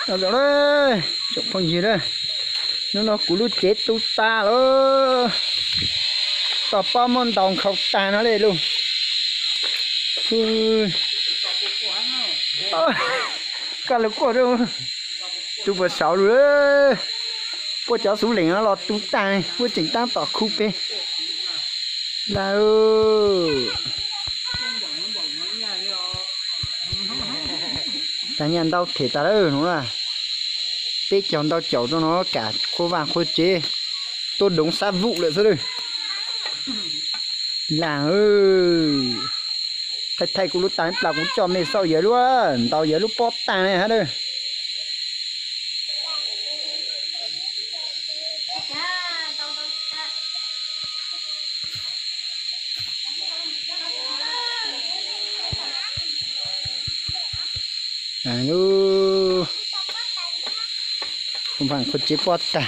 Tsoom phooj ywg, hnub no kuv lub tsev tu tas lawm. Toj pob muab ntaus nkhaus tag no li lauj. Koj lug quaj, tu puas saud lug. Puab cov xuv leem no los tu tag, puab tseem taab tom khu peg. Lag, tag nyaj ntau them tas lawm no. Peb caug ntau caum rau no kam qhuav vaj qhuav tsev, tuaj doov sab vum lawm xwb lawm. Lag, thaij thaij kuv lub tag plas kuv coj mej xauj yawg lub, ntaus yawg lub pob tag ne hab lawm. Qhuav tsev pob tag,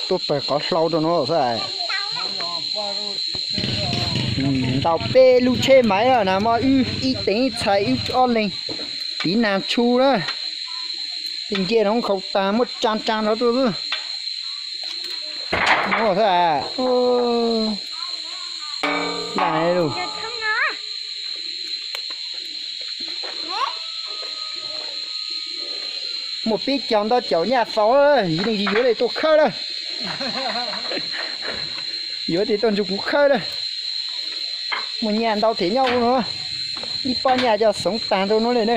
tuaj pawg qhov hlau rau no xwb. Ntaus peb lub tsheb maiv na, muaj wb ib teev ib txhais wb ob leeg, tiv nag tshu na. Tej ncej no nkhaus tag muab tsaa tsaa nrov tuaj xwb. Lag lug. Muaj peb caug ntau caum nyaj faus, yus neeg tsis yuav li tuaj khawb lawm. Yuav tes tuaj nrug kuv khawb lawm. Muaj nyaj ntau them nyob ua no, ib pob nyaj coj xoov tag rau no li na.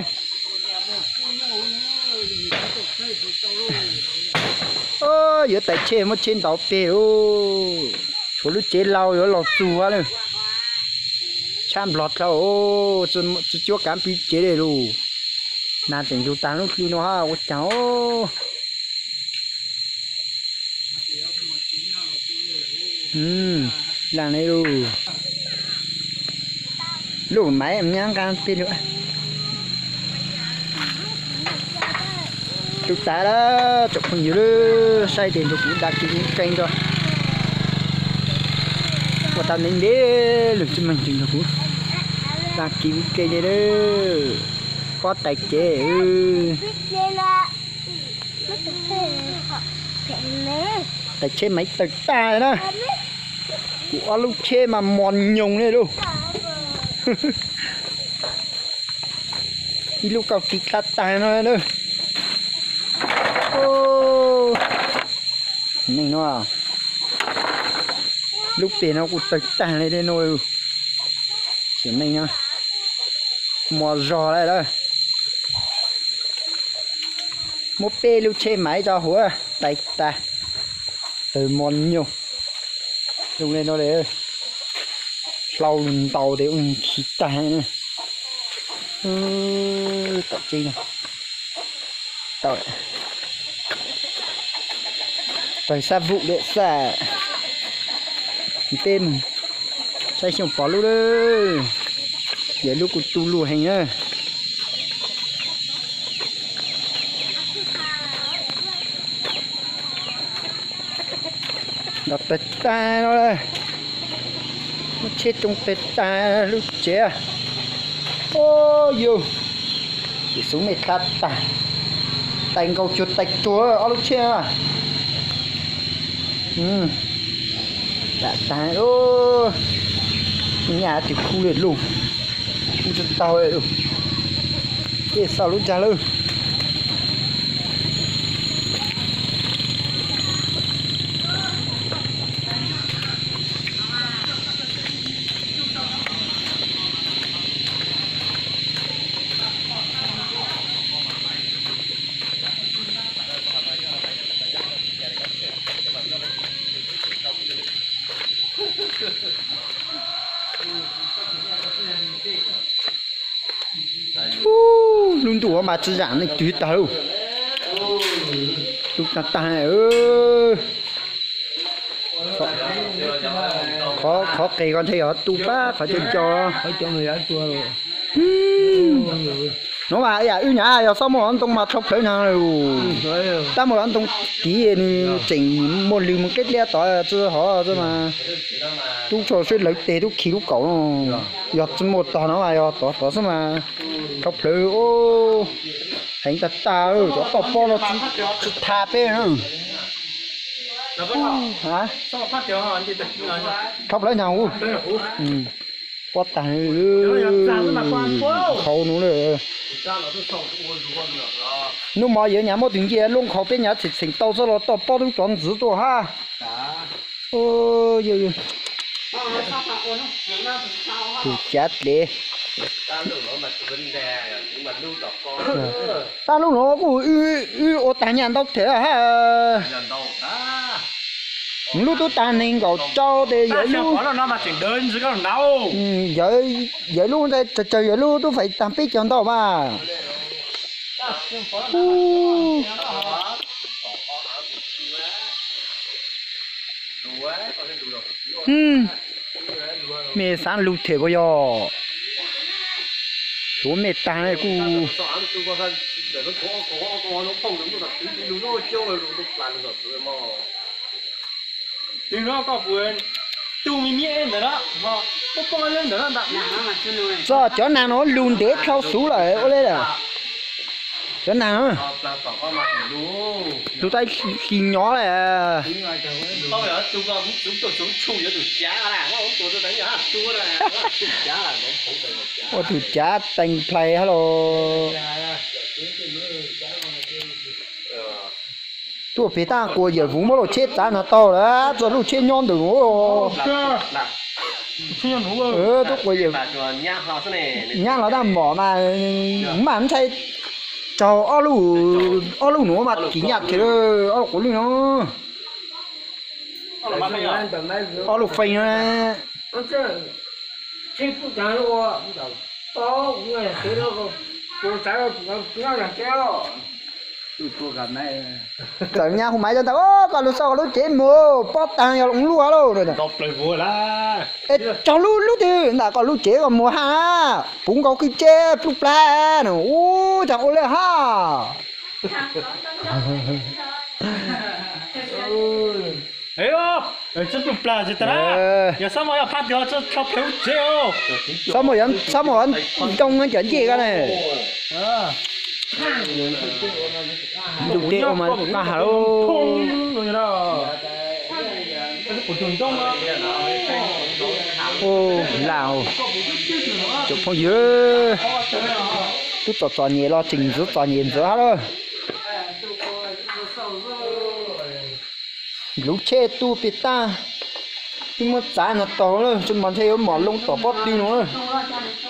Yuav tais tsheb muab tsheb ntaus peg lauj. Tshuav lub tsev laug yuav laug txug lawm. Tshab nplog dlhau, tsi cuab kav pib tsev li lauj. Nag tseem yug tag lub hli no ua caag. Lag li lauj. Lub maiv nyab nqaa peg lug. Tug tas lawm tsoom phooj ywg, saib tes nrug kuv dag kiv keej tso. Ua tau ntev ntev lug tsis meeg tes nrug kuv dag kiv keej li lawm. Pob tais cev, tais tsheb maiv tawg tag na. Kuv ob lub tsheb mas mos nyoos li lauj. Ib lub kauj tis dlha tag no na. Neej no, lub peg no kuj tawg tag li no. Sim neej no, mos zog lawm. Muab peb lub tsheb maiv tso huv, tais tag, tawg mos nyoos. Zoo li no li, hlau lug ntaus tes ua nkig tag. Tom tsev no, tawg sab vum li xwb. Peb saib xyoo pom lub lawm, yog lub kuj tu luj heev na. Nrov tawg tag no, muab tsheb tsoo tawg tag lub tsev. Yus, yus xuv mej dlha tag, tais nkaus cuag tais ruag ob lub tsheb. Lam tag, nyaj twg khu li lauj, khu tsis taug li lauj. Tej xauj lub dag lawm. Lub ntuj mas tsis zaam leej twg tag lauj. Lub tag tag. Qhov qhov qes ko ntshe yog tu pab qhov cau cau. No mas yam wb nyam yog xob muaj ntoo mas dhau plhawv nag lawm. Tab muaj ntoo kiv nws tseem muaj lwg mus qeb dleb tod tsi hov xwb mas. Tub tso sib lawv teg tub khi lub kaum no. Yog tsi muaj tog no mas yog tod tod xwb mas dhau plhawv os. Heev tag tag, cov toj pob no tsis tha peb. Dhau plaws nyag huv. Pob tag, nkhaus no. Hnub mos yawv nyam muab tus ncej lub nkhaus peb nyam txheem txheem tau txog los toj pob tub tsov ntxiv tuaj hab. Tus cav dev. Tab lub no kuj wb ua tag nyaj ntau thiab hab. Lub tub tag nees nkaum rau tes yawm lub, yawm lub ntawd tsawg tsawg yawm lub tub fais tag peb caug ntau mas. Mej xaav lug them puas yog? Suav mej tag kuj. Txog cov naag no lug ntev dlhau xwb lawm ua le lawm. Cov naag lug tab sis nyob lawm. Ua tus cav tees plais hab los. Tuaj pem tab kuas yawm vuv muab luj tsheb txav no tau lawm, txog luj tsheb nyob ntawm nuav. Tuaj kuas yawm nyab los tab mom mas, mas ntshai tsaug ob lub nuav mas kis nyaj thiab ob lub quav lwj no. Ob lub feej no. Txawm nyab hu maiv cov ntag, koj lug xauj koj lub tsev mus, pob taag yog luj lug lauj. Es tsaug lub lub twg ntawm koj lub tsev koj mus hab, puv nkaus kwj tse pluj plag no, ub, tsaug ua le hab. Tsi pluj plag tsi tas na, yog xab mos yog phaj tias tsi tshua phem lub tsev os. Xab mos, xab mos ntoo cov ncej ko ne. Ntuj teb ua mas qab has lauj. Ua laj, cov phooj ywg, tub txom txom nyem los tseem ntxiv txom nyem ntxiv hab lauj. Lub tsheb tub pem tab, twb muab txav no taug lawm, tsis mas ntshe yuav mom loo tom pob tw no.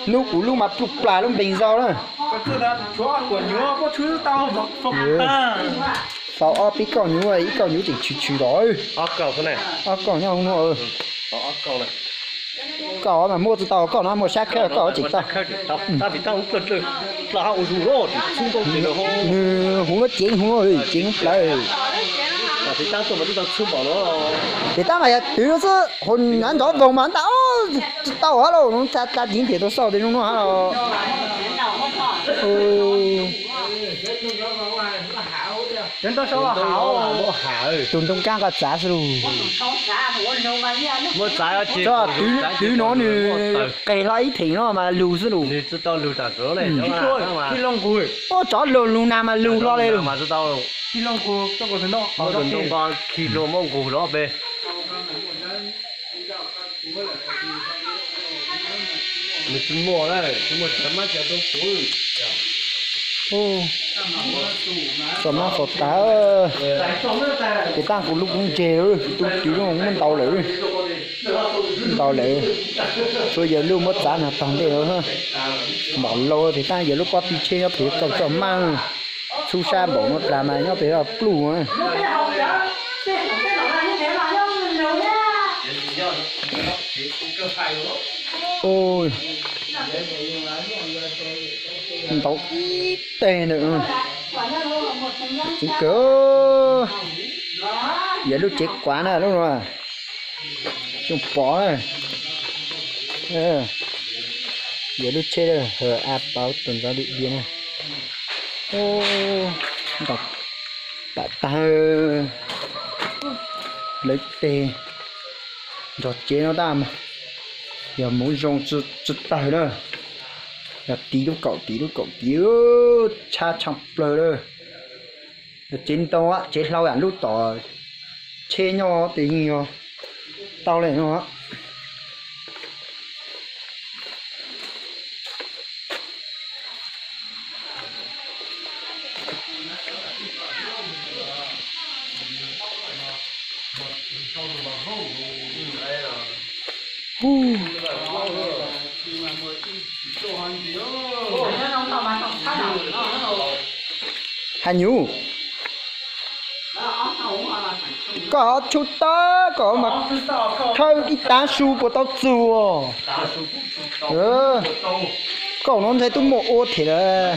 Hnub kuv lub mas pluj plag lub npeeg zau na. Tau ob peb kauj nyuv, ib kauj nyuv tseem tshwm tshwm tom. Ob kauj nyob hauv no. Koj mas muab tsis tau, koj no muaj sab khawb koj tseem tau. Nws huv no ceev huv no ceev plawv. Pem tab mas yog twv no xwb, hauv nrov voog mas nta tsis tau hab lauj, no tsa tsa ceev tias tau xauj tej zoo no hab los. Tus ntoo kaab koj txav xwb lauj. Twv no nws qeg hlo ib theem no mas lug xwb lauj. Ua tsov lug lug nag mas lug hlo le lauj. Txom mab txom tag. Ces tab kuv lub kub ntseg, tub twv muab ntau lawm. Ntau lawm. Tsuas yawg lub muab txav no taug ntej lawm. Npaum lawm ces tab yawg lub pob tw tsheb nyob pem tau txom mab. Txhub sab npaum no plag mas nyob pem pluj. Ntau ib teg ntawm. Tseev kawg. Yog lub tsev kuav na lub no. Xyoo pom na. Yog lub tsheb a pauv tus ntxov dim diav na. Ntau pam tag. Lawv teg nrog tsev no tab mas yog hmoov zoo tsi tawg na. Yog tiv lub kaum tiv lub kaum tiv, tshab tshaj plaws lawm. Tsev ntoo tsev hlau yam lub tom tsheb nyob tes yeej yog tau li no. Hais nyuv, koj tshub tag koj mas khawb ib tag su puas tau txug. Koj no ntshai tub muaj ua thiab lawm.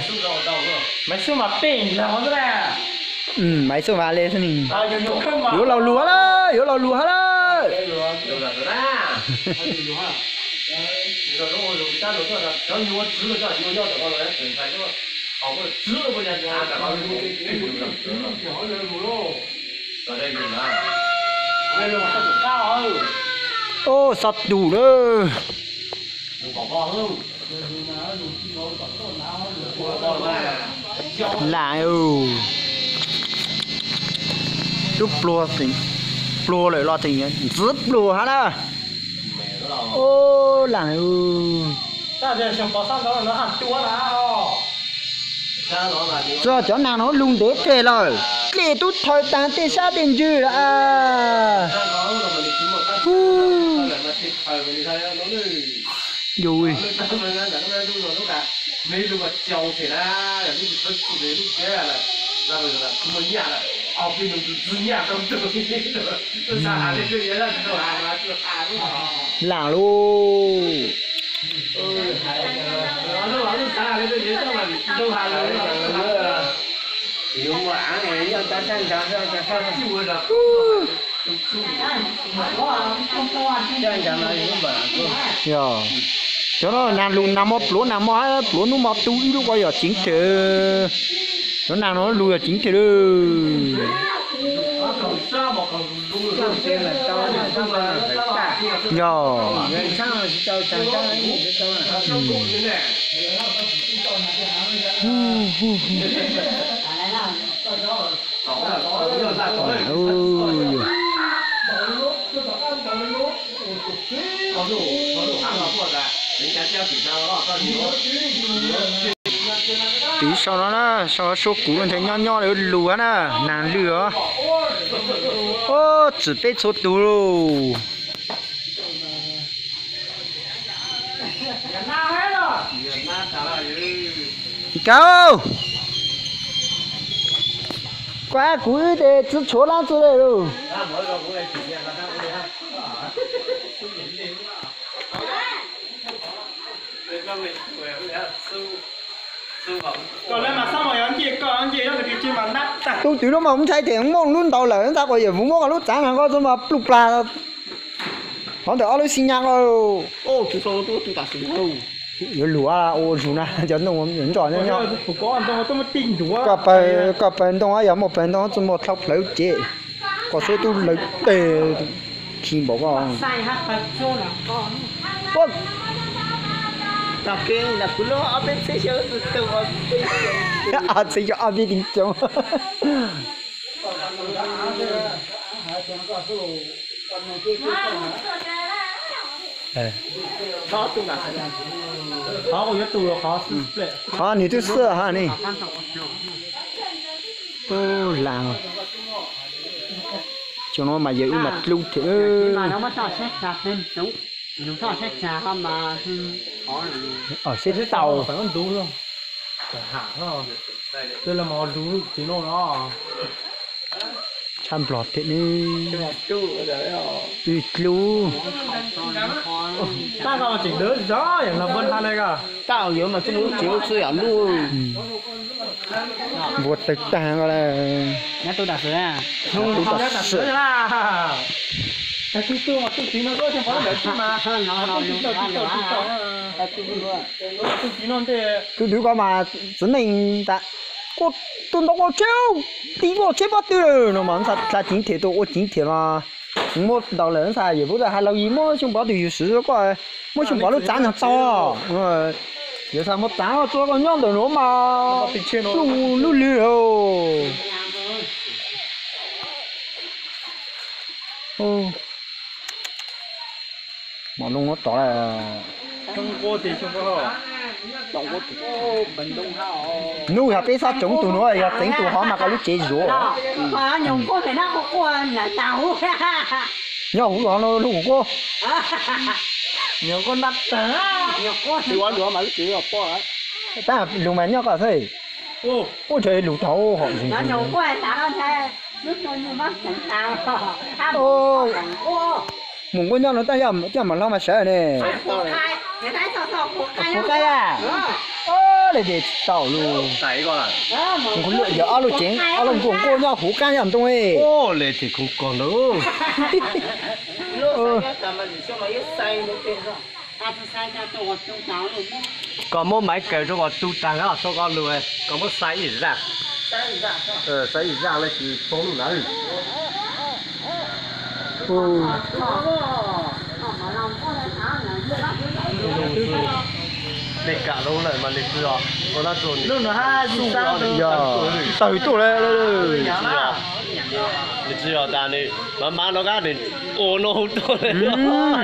Maiv xub vas li xwb ne. Yuav laus lug hab lawm, yuav laus lug hab lawm. Ub, xob tus lawm. Lam, tub pluag, pluag lawm los tseem ntxiv pluag hab na. Ub, lam. Txog cov nag no lug ntev pleg lawm, dlej tub thawv taag tej sab tej ntswg lawm. Lam lauj. Yog, cov no nag lug nag hmo pluav nag hmo, pluav hnub hmo tu ib lub ko yog ceev kawg. Cov nag no lug yog ceev kawg lawm. Yog. Tiv sau no na, sau suab kuv nthe nyob nyob lawm lug hab na, nag lwj os. Ub, txwm peb txhua tug lauj. Kab, kuv ib tes tsi tshuav lab tsi le lauj. Tub twg lub mas ntshai tes muaj lub ntau lawm, ntxhab quas yawm vus muab koj lub txav nag koj tsi mas pluj plag hov ntawm ob lub xi nyas ko. Yuav lug ua zug na, cov ntoo ntsos nyob nyob. Koj pawg ntoo yog muaj pawg ntoo, yog muaj dlhau plawv ces koj suab tub lawv teg khi npaum koj. Txhia ob peb teg xyoo. Qhov nws twb xwb hab ne. Lam, cov no mas yawg wb mas dlub thiab. Seb tau. Tshaj nplog thiab ne. Wb dlub. Npua tawg tag ko. Tub twg ko mas txiv neej tas, kuv tus ntoo ua tsheb, tib ua tsheb pob tw no mas txhaj ceev thiam, tus ua ceev thiam mas muab ntaus lawm ntxhab, yawm puab tas has laus yim muab xyoo pov tw yug swv koj, muab xyoo pov lub txav nyoog tau. Yuav xav mus tav txua koj nyob ntawm nuav mas lub lwg. Mam loo tod. Nub yog peb xav tsoov tug nuav, yog txeev tug hov mas koj lub tsev zuav. Nyob huv los no lub quas. Tab lug mas nyob koj xwb. Ua ntshe lug tau hom zeeg. Mus nquab nyob no tab coj mam hlo mas sawv ne. Puas qab a? Le tes tsis tau lug. Yog ob lub tsev, ob lub nquab nquab nyob huv qab yog ntoo. Le tes kuv kog ntawd. Koj muab maiv kaws rau kom tu tag na, txhob koj lug, koj muab xaiv ib zaaj. Xaiv ib zaaj le tsis poob lub lawm. Nej kam lub lawm mas nej tsis os. Yog tawg tuaj lawm. Nws tsis yog tas nws mas mas no kab nws ua no hu tuaj lawm.